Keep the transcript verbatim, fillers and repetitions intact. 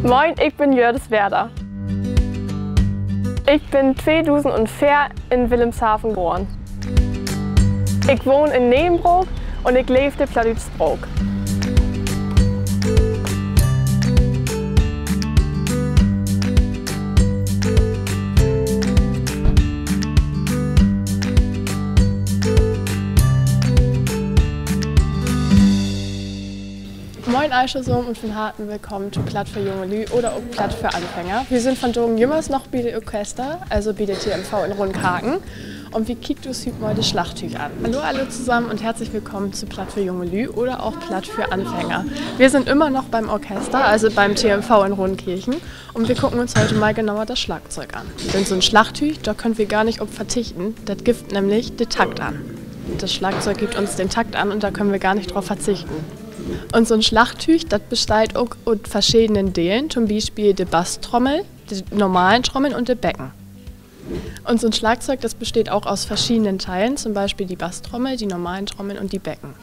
Moin, ik bün Jördis Weerda. Ik bün tweedusendveer in Willemshaven boren. Ik wahn in Ne'enbrook un ik leev de plattdüütsche Spraak. Moin alltosamen un von Harten willkamen to Platt för junge Lüüd oder ok Platt för Anfänger. Wi sünd vondagen jümmers noch bi de Orchester, also bi de T M V in Runnkarken. Un wi kiekt us hüüt mal de Slagtüüg an. Hallo, hallo zusammen und herzlich willkommen zu Platt für junge Lü oder auch Platt für Anfänger. Wir sind immer noch beim Orchester, also beim T M V in Rodenkirchen. Und wir gucken uns heute mal genauer das Schlagzeug an. Denn so 'n Slagtüüg, dor köönt wi gor nich op verzichten. Dat gifft nämlich de Takt an. Das Schlagzeug gibt uns den Takt an und da können wir gar nicht drauf verzichten. Un so 'n Slagtüüg, dat besteiht ok ut verschedenen Delen, to'n Bispeel de Basstrommel, de normalen Trommeln un de Becken. Und so 'n Slagzeug, das besteht auch aus verschiedenen Teilen, zum Beispiel die Basstrommel, die normalen Trommeln und die Becken.